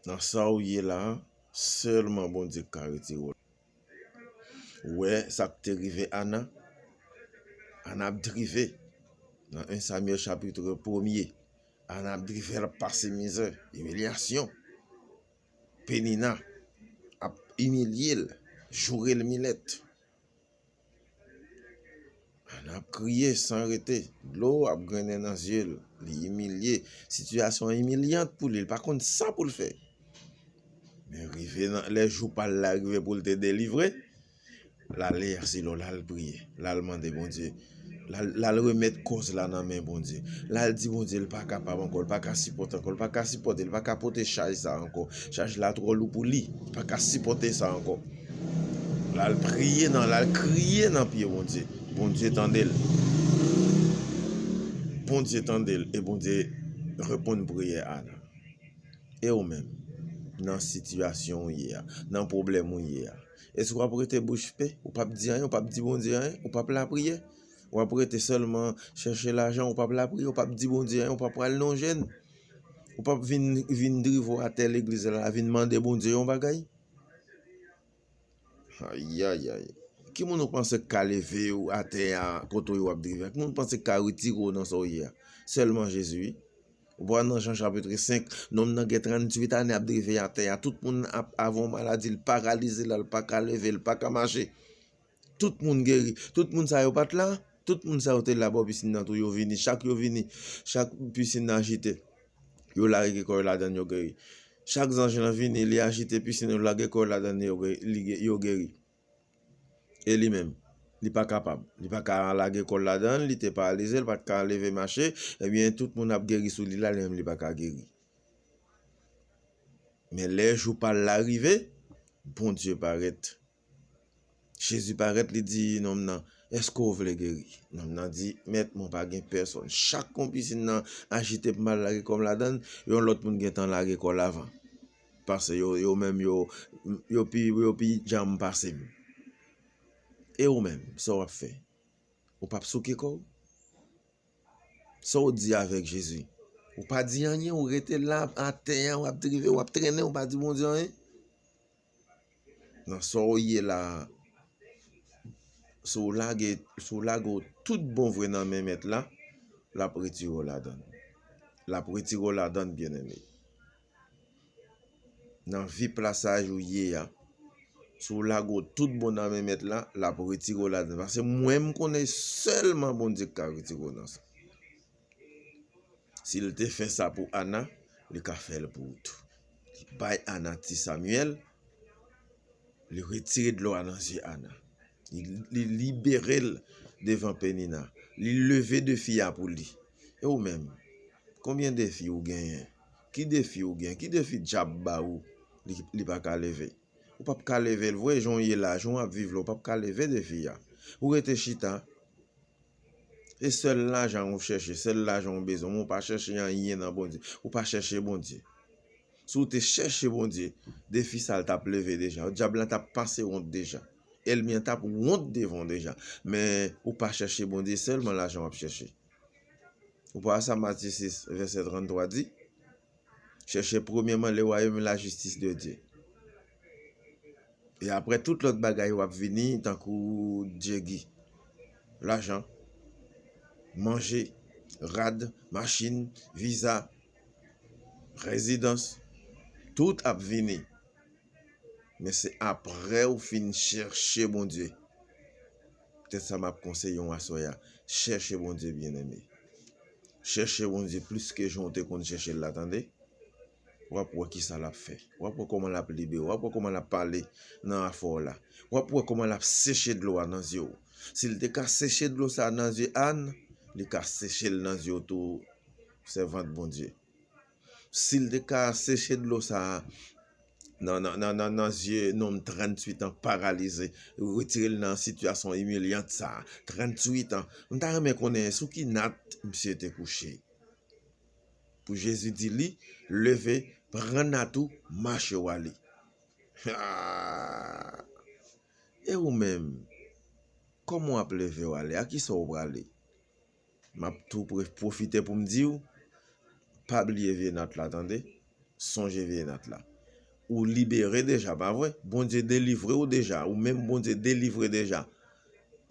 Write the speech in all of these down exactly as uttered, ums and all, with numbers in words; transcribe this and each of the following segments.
Nan sa w ye la a, sèlman Bondye k ka retire w. Ou wè sa k te rive Ana? Ana ap drive. Nan en Samyèl chapit premye, Ana ap drive, l ap pase mizè, imilyasyon. Penina ap imilye l, joure l milèt. Ana ap kriye san rete, dlo ap grennen nan zye l, li imilye. Sitiyasyon an imilyant pou li, li pa konn sa pou l fè. Men rive nan lè jou pa l la rive pou l te delivre, l ale a Silo, l al priye, l al mande Bondye, l al, l al remèt kòz la nan men Bondye. L al di Bondye l pa kapab ankò, l pa ka sipòte ankò, l pa ka sipòte, l pa ka pote chaj sa ankò. Chaj la twò lou pou li, li pa ka sipòte sa ankò. L al priye nan, l al kriye nan pye Bondye. Bondye tande l. Bondye tande l e Bondye reponn priyè Ana. E ou menm, nan sitiyasyon ou ye a, nan pwoblèm ou ye a, èske w ap rete bouch pe? Ou p ap di anyen, ou p ap di Bondye anyen, ou p ap lapriyè? Ou ap rete sèlman chèche lajan, ou p ap lapriyè, ou p ap di Bondye anyen, ou p ap pral nan jèn? Ou p ap vin, vin drive w atè legliz la, vin mande Bondye yon bagay? Ayayay. Ki moun ou panse k ka leve w atè a, kote w ap drive a? Ki moun ou panse k ka retire w nan sa w ye a? Sèlman Jezi, wi. Ou pral nan Jan chapit senk, nonm nan gen tranntuit ane ap drive atè a. Tout moun ap avè yon maladi, l paralize la, l pa ka leve, l pa ka mache. Tout moun geri. Tout moun sa yo pa t la. Tout moun sa yo te la bò pisin nan tou, yo vini. Chak yo vini, chak pisin nan ajite. Yo lage kò yo ladann, yo geri. Chak zanj lan vini, li ajite pisin, yo lage kò yo ladann, yo ge-, li ge-, yo geri. E li menm, li pa kapab. Li pa ka lage kò l ladann, li te paralize, li pa t ka leve mache. Ebyen, tout moun ap geri sou li la, li menm li pa ka geri. Men lè jou pa l la rive, Bondye parèt. Jezi parèt, li di nonm nan, èske w vle geri? Nonm nan di, mèt, mwen pa gen pèsòn. Chak yon pisin nan ajite pou m al lage kò m ladann, yon lòt moun gentan lage kò l avan. Paske yo, yo menm, yo, yo pi, yo pi djanm pase m. E ou menm, sa w ap fè? Ou p ap souke kò w? Sa w di avèk Jezi? Ou pa di anyen, ou rete la atè a, w ap drive, w ap trennen, ou pa di Bondye anyen? Nan sa w ye la a, si w lage, si w lage w tout bon vre nan men Mèt la, l ap retire w ladann. L ap retire w ladann, byeneme. Nan vi plasaj ou ye a, si w lage w tout bon nan men Mèt la, l ap retire w ladann. Paske mwen, m konnen sèlman Bondye k ka retire w nan sa. Si l te fè sa pou Ana, li ka fè l pou ou tou. Li bay Ana ti Samyèl, li retire dlo a nan zye Ana. Li, li libere l devan Penina. Li leve defi a pou li. E ou menm, konbyen defi ou genyen? Ki defi ou gen? Ki defi dyab ba ou, li, li pa ka leve? Ou p ap ka leve l vre, jan w ye la, jan w ap viv la, ou p ap ka leve defi a. Ou rete chita. E sèl lajan ou chèche, sèl lajan ou bezwen, men ou pa chèche anyen nan Bondye. Ou pa chèche Bondye. Si w te chèche Bondye, defi sa a l t ap leve deja. Dyab la t ap pase wont deja. Ènmi an t ap wont devan w deja. Men ou pa chèche Bondye, sèlman lajan w ap chèche. Ou pa wè sa Matye sis, vèsè tranntwa di? Chèche premyèman le royaume et la justice de Dieu. E apre, tout lòt bagay yo ap vini tankou djegi. Lajan, manje, rad, machin, viza, rezidans, tout ap vini. Men se apre w fin chèche Bondye. Poutèt sa m ap konseye w aswè a. Chèche Bondye, byeneme. Chèche Bondye plis ke jan w te konn chèche l la, tande. W ap wè kisa l ap fè. W ap wè kòman l ap libere w. W ap wè kòman l ap pale nan afè w la. W ap wè kòman l ap seche dlo a nan zye w. Si l te ka seche dlo sa a nan zye Ann, li ka seche l nan zye w tou, sèvant Bondye. Si l te ka seche dlo sa a nan, nan, nan, nan, nan zye nonm tranntuit an paralize, retire l nan sitiyasyon imilyant sa a, tranntuit an, m ta renmen konnen sou ki nat misye te kouche. Pou Jezi di li, leve, pran nat ou, mache w ale. Ah! E ou menm, kòman w ap leve w ale? A kisa w prale? M ap tou pre-, pwofite pou m di w, pa bliye vye nat la, tande? Sonje vye nat la. ou libere deja, pa vre? Bondye delivre w deja, ou menm Bondye delivre deja.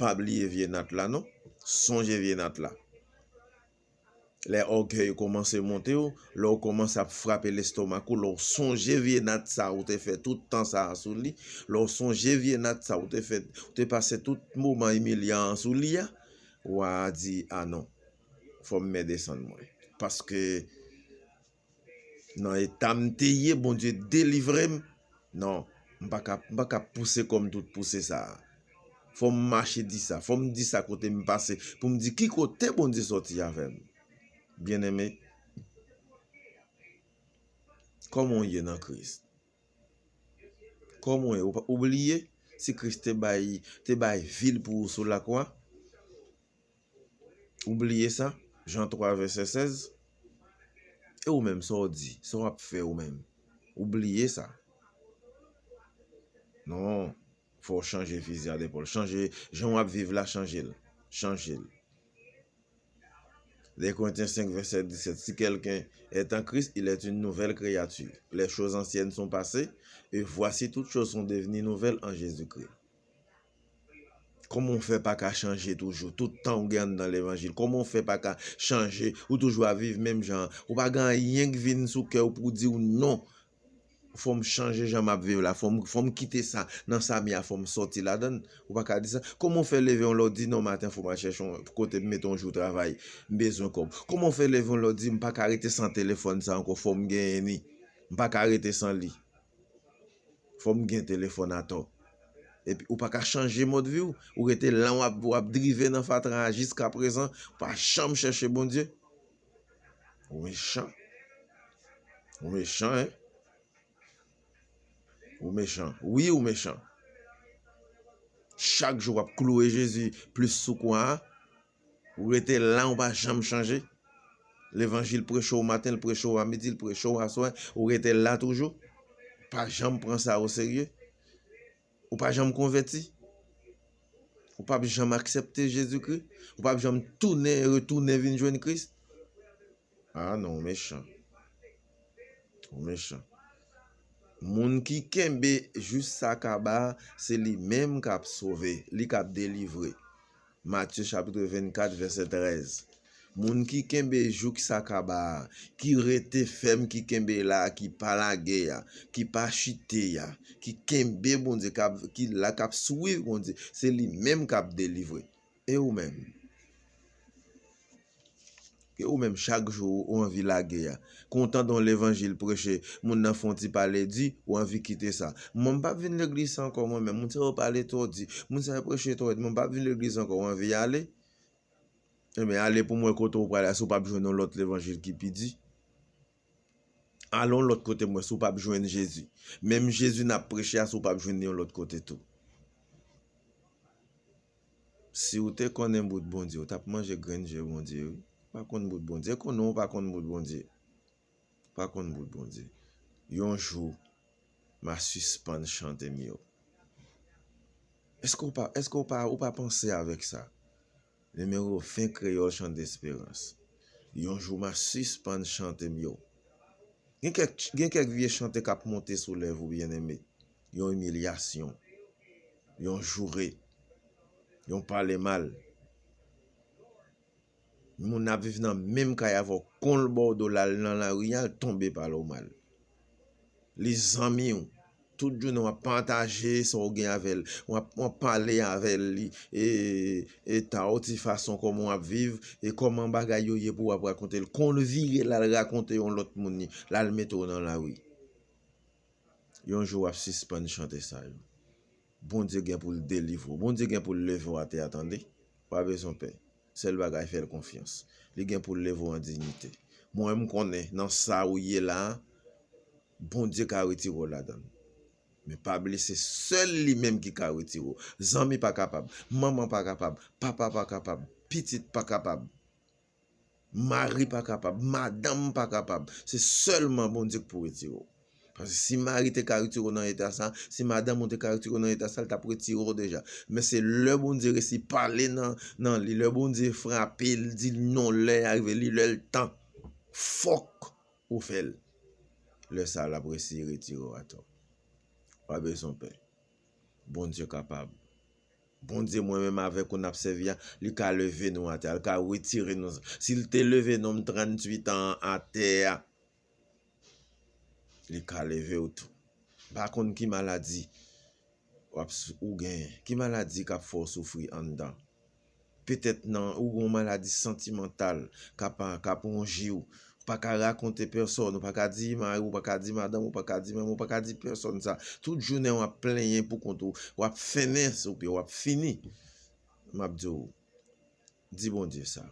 Pa bliye vye nat la, non. Sonje vye nat la. Lè ògèy kòmanse monte w, lè w kòmanse ap frape lestomak ou, lè w sonje vye nat sa ou te fè tout tan sa a sou li, lè w sonje vye nat sa ou te fè, ou te pase tout moman imilyan an sou li a, w a di, "A non, fò m mè desann mwen." Paske nan eta m te ye, Bondye delivre m. Non, m pa ka, m pa ka pouse kò m tout pouse sa a. Fò m mache di sa, fò m di sa kote m pase, pou m di ki kote Bondye sòti avè m. Byeneme, kòman w ye nan Kris? Kòman w ye? Ou pa, ou bliye si Kris te bay, te bay vi l pou ou sou lakwa? Ou bliye sa? Jan twa vèsè sèz. E ou menm, sa w di? Sa w ap fè ou menm? Ou bliye sa? Non. Fò w chanje fizi a depòl. Chanje jan w ap viv la, chanje l. Chanje l. De Korentyen senk vèsè disèt, "Si quelqu'un est en Christ, il est une nouvelle créature. Les choses anciennes sont passées, et voici toutes choses sont devenues nouvelles en Jésus-Christ." Kòman w fè pa ka chanje toujou? Tout tan w gen anndan levanjil, kòman w fè pa ka chanje? Ou toujou ap viv menm jan an. Ou pa gen anyen k vin sou kè w pou w di w non. Fò m chanje jan m ap viv la. Fò m, fò m kite sa. Nan sa m ye a, fò m sòti ladan l. Ou pa ka di sa. Kòman w fè leve yon lè w di non maten, fò m al chèche yon kote m mete yon jou travay? M bezwen kòb. Kòman w fè leve yon lè w di m pa ka rete san telefòn sa ankò, fò m genyen li? M pa ka rete san li. Fò m gen telefòn atò. Epi ou pa ka chanje mòd vi w. Ou rete la w ap, w ap drive nan fatra a jiskaprezan. Ou pa janm chèche Bondye. Ou mechan. Ou mechan, en. Ou mechan. Wi, ou mechan. Chak jou w ap kloure Jezi plis sou kwa a. Ou rete la, ou pa janm chanje. Levanjil preche w maten, l preche w a midi, l preche w aswè, ou rete la toujou. Pa janm pran sa oserye. Ou pa janm konvèti. Ou p ap janm aksepte Jezikri. Ou p ap janm tounen, retounen vin jwenn Kris. A non, ou mechan. Ou mechan. Moun ki kenbe jis sa kaba a, se li menm k ap sove, li k ap delivre. Matye chapit vennkat, vèsè trèz. Moun ki kenbe jouk sa kaba a, ki rete fèm, ki kenbe la a, ki pa lage a, ki pa chite a, ki kenbe Bondye, k ap, ki la, k ap swiv Bondye, se li menm k ap delivre. E ou menm? Ke ou menm, chak jou ou anvi lage a. Kan w tande yon levanjil preche, moun nan fè yon ti pale di, ou anvi kite sa. Mwen, m p ap vin legliz sa ankò mwen menm. Moun sa yo pale twò di. Moun sa yo preche twò di. Mwen, m p ap vin legliz ankò, ou anvi ale. Ebyen, ale pou m wè kote ou prale a, si w p ap jwenn yon lòt levanjil ki pi di. Ale yon lòt kote m wè si w p ap jwenn Jezi. Menm Jezi n ap preche a, si w p ap jwenn li yon lòt kote tou. Si w te konnen bout Bondye, w t ap manje grenn je Bondye, wi. W pa konn bout Bondye. Konnen w pa konn bout Bondye. W pa konn bout Bondye. Yon jou, m a sispann chante m yo. Èske w pa, èske w pa, ou pa panse avèk sa? Nimewo ven, Kreyòl Chan Desperans. Yon jou m a sispann chante m yo. Gen kèk, gen kèk vye chante k ap monte sou lèv ou, byeneme. Yon imilyasyon. Yon joure. Yon pale mal. Moun ap viv nan menm kay avè w, kon l bò w do, l al nan lari a, l tonbe pale w mal. Li zanmi w. Tout jounen w ap pataje sa w gen avè l. W ap, w ap pale avè l, li, e, e ta w ti fason kòman w ap viv, e kòman bagay yo ye pou w ap rakonte l. Kon l vire, l al rakonte yon lòt moun li, l al mete w nan lari. Yon jou w ap sispann chante sa yo. Bondye gen pou l delivre w. Bondye gen pou l leve w atè a, tande. Pa bezwen pè. Sèl bagay, fè l konfyans. Li gen pou l leve w an diyite. Mwen, m konnen, nan sa ou ye la a, Bondye ka retire w ladan l. Men pa bliye, se sèl li menm ki ka retire w. Zanmi pa kapab, manman pa kapab, papa pa kapab, pitit pa kapab. Mari pa kapab, madanm pa kapab. Se sèlman Bondye k pou retire w. Paske si mari te ka retire w nan eta sa, si madanm ou te ka retire w nan eta sa, l t ap retire w deja. Men se lè Bondye resi pale nan, nan li, lè Bondye frape l, di l non, lè a rive, li lè l tan. Fòk ou fè l. Lè sa a, l ap resi retire w atò. Pa bezwen pè. Bondye kapab. Bondye, mwen menm avèk ou n ap sèvi a, li ka leve nou atè a, li ka retire nou. Si l te leve nonm tranntuit an atè a, li ka leve w tou. M pa konn ki maladi w ap s- ou genyen, ki maladi k ap fè w soufri anndan. Petèt nan ou gen yon maladi santimantal k ap, k ap wonji w. Ou pa ka rakonte pèsòn, ou pa ka di mari w, ou pa ka di madanm, ou pa ka di manman, ou pa ka di pèsòn sa. Tout jounen w ap plenyen pou kont ou, w ap fennen sou pye, w ap fini. M ap di w, di Bondye sa.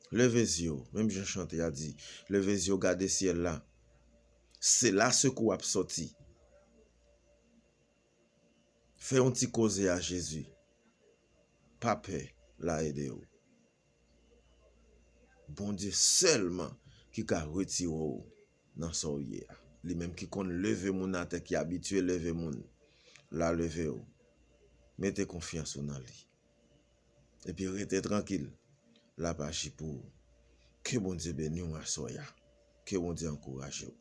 Leve zye w, menm jan chante a di, leve zye w gade syèl la. Se la sekou ap sòti. Fè yon ti koze a Jezi. Pa pè, l a ede w. Bondye sèlman ki ka retire w nan sa w ye a. Li menm ki konn leve moun atè, ki abitye leve moun, l a leve w. Mete konfyans ou nan li. Epi rete trankil. L ap aji pou ou. Ke Bondye beni w aswè a. Ke Bondye ankouraje w.